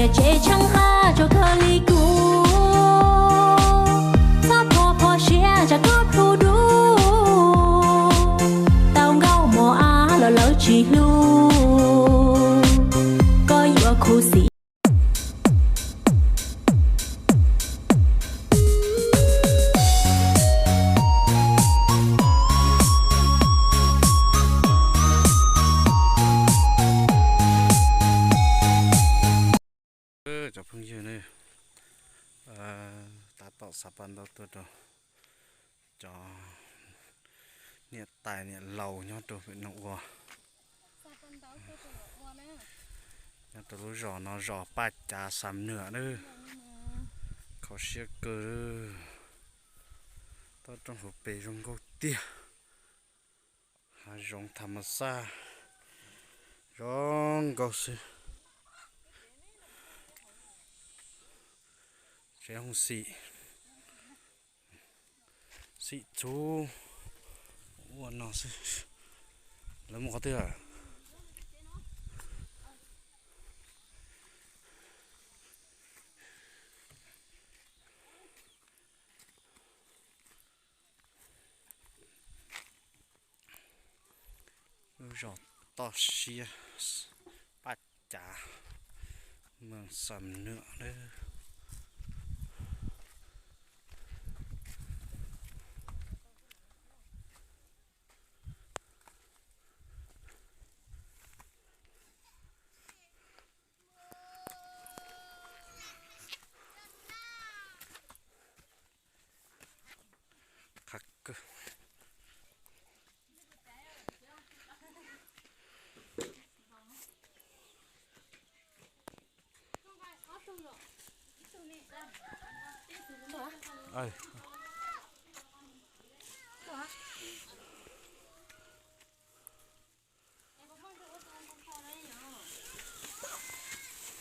Tsev tsheej qab tso kawg li kuv, txhob pho pho siab tsam koj plhu dub. Tau nkauj mos ab los lawv tsis hlub, koj yuav khuv xim. Cov phooj ywg ne, tab tom xa paj ntaub tuaj rau cov niam tais niam laus nyob rau pem no ua, nyob rau lub zos no zos Paj Cav Xam Nuam na. Kho siab kawg, toj roob hauv pes zoo nkauj tiag. Hav zoov tham mas xaj zoo nkauj xwb. Tsev hooj xim, xim txhuv ua no xwb. Lawv mus qhov twg lawm? Lub zos toj siab Paj Cav, moos Xam Nuam lawm. Qab kawg.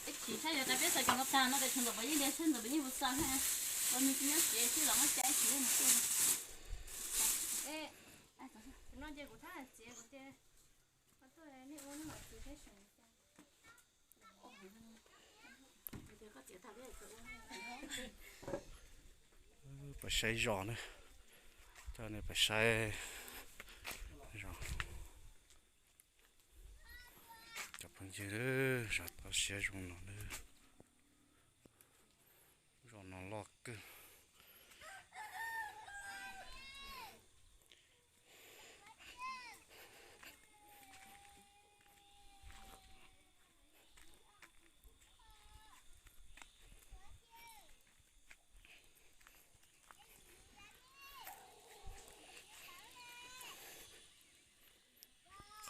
Ib chim saib yog tas peb xaws cov no tag no ces thaum ntawd puas yeej li sab ntawd puas yeej mus xaws ha. Los nws tsis nyob tsev xwb los muab cai ib chim mus tuaj. No ces kuv thab txiav kuv ces tuaj nej ua nej mam txiav peb seem. Pais saib zos na, coj nej pais saib zos. Cov phooj ywg, zos toj siab zoo no na. Zos no loj kawg.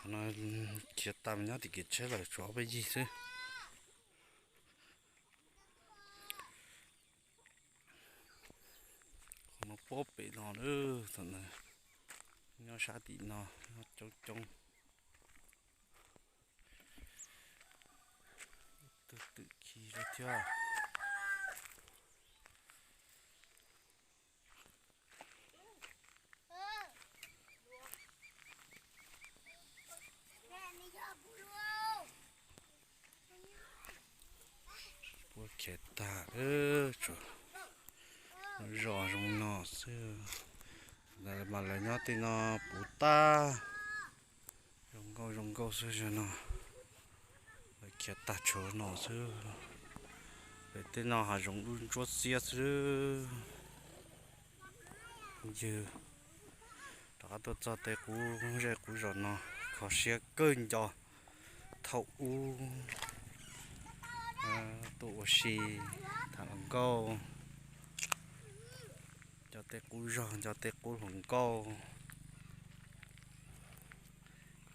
Qhov no khiav tag mus nyob tim kev tsheb lawm, tshuav ob peb yig xwb. Qhov no puab pem no lawm, thaum ntawd nyob sab tim no nyob coob coob. Tus twm khi lawm thiab. Puab khiav tag lawm, tsuas zos zoo no xwb. Mas lawv nyob tej no puv tag, zoo nkauj zoo nkauj xwb zos no. Lawv khiav tag tshuav no xwb. Pem tej no hav zoov dub ntsuab xiab xwb. Yog rov qab tuaj txog tej qub zej qub zos no, kho siab kawg nco thaum ub tuaj ua si tham hluas nkauj, nco tej qub zog nco tej qub hluas nkauj,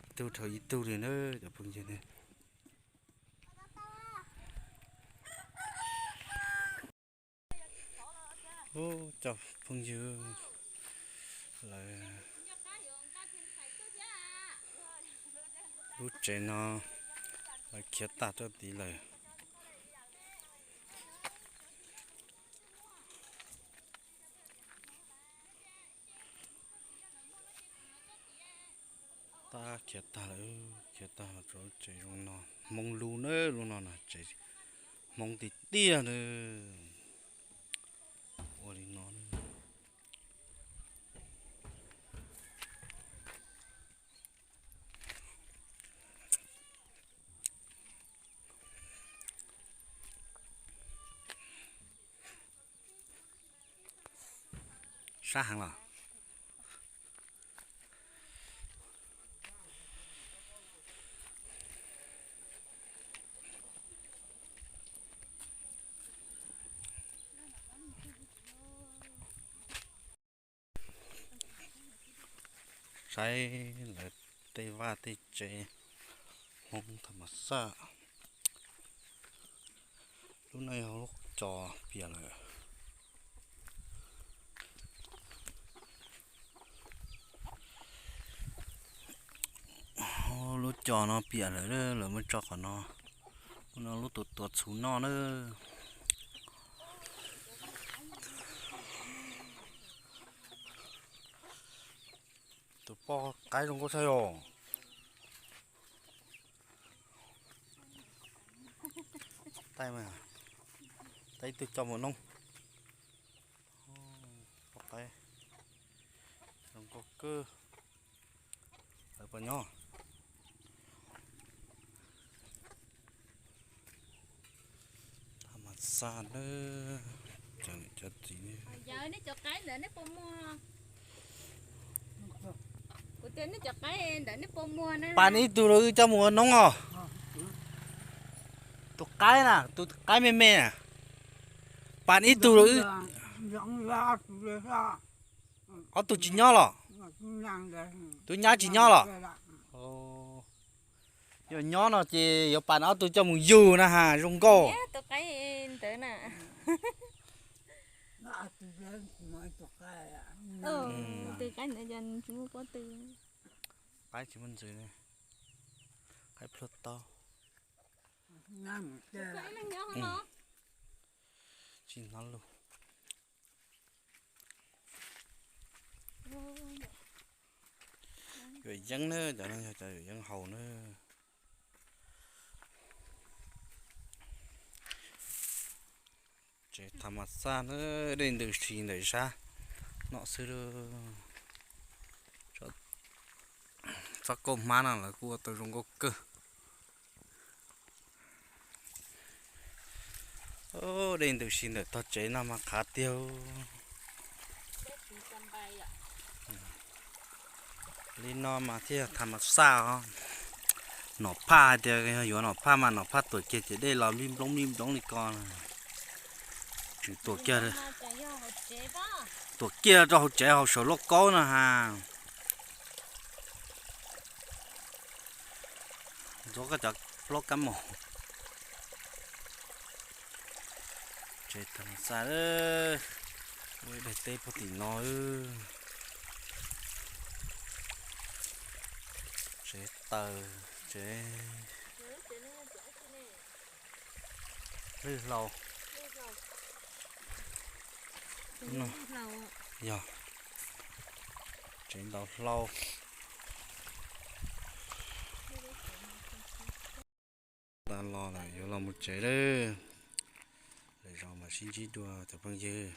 ib tug dhau ib tug li na cov phooj ywg ne. Ub, cov phooj ywg, lawv lub tsev no lawv khiav tag tuaj tid lawm. Tab khiav tag lawm, khiav tag rau tsev zoo no, Hmoob lub na, lub no na tsev Hmoob tiag tiag na. Ua li no. Sab heev los. Saib lawv tej vaj tej tsev Hmoob tham mas xaj. Lub no yog lub cos piam lawm. Lub cos no piam lawm, lawv muab tso qhov no. Lub no lub tuav tuav txhuv noj na. Tus poj qaib zoo nkauj tshaj yom. Taij mas, taij ib tug coj mus noob. Poj qaib zoo nkauj kawg. Lawv puas nyob? Tham mas xaj na, cov niam cov txiv ne. Yog nej cov qaib ntawd nej puas muag? Kuv tias nej cov qaib ntawd nej puas muag na? Pas ib tug rau wb coj mus ua noob os. Tus qaib na, tus qaib me me na. Pas ib tug rau wb. Ob tug tsis nyob los? Tus nyab tsis nyob los? Yog nyob no ces yuav pas ob tug coj mus yug na has, zoo nkauj. Tus qaib ntawd na. Tus qaib ntawd yog tsis muaj pob tw. Qaib tsis muaj ntxwv ne. Qaib plhuav taub. Tsis hnov lus. Yuav yeeb na, cov no yog cov yuav yeeb haus na. Tsev tham mas xaj na, dej ntws si ntawm sab no xwb lauj. Txoj kauj hmab no lawv kuj ua tau zoo nkauj kawg. Dej ntws si ntawm tog tsev no mas qhav tiag. Li no mas thiaj tham mas xaj os. Nom phaj hais tias yog yuav nom phaj mas nom phaj tuam kiag ces dej los nplij nploob nplij nploob li ko. Tseem tuam kiag, tuam kiag rau hauv tsev hauv saum lauj kaub no has. Ntxuav koj cov plaub kab mos. Tsev tham mas xaj, ua ib daim teb puag tim no. Tsev taws, tsev lwj hlau. Yog tsev ntaus hlau. Tas los lawm, yuav los mus tsev lawm. Lwm zaus mam sib ntsib dua cov phooj ywg.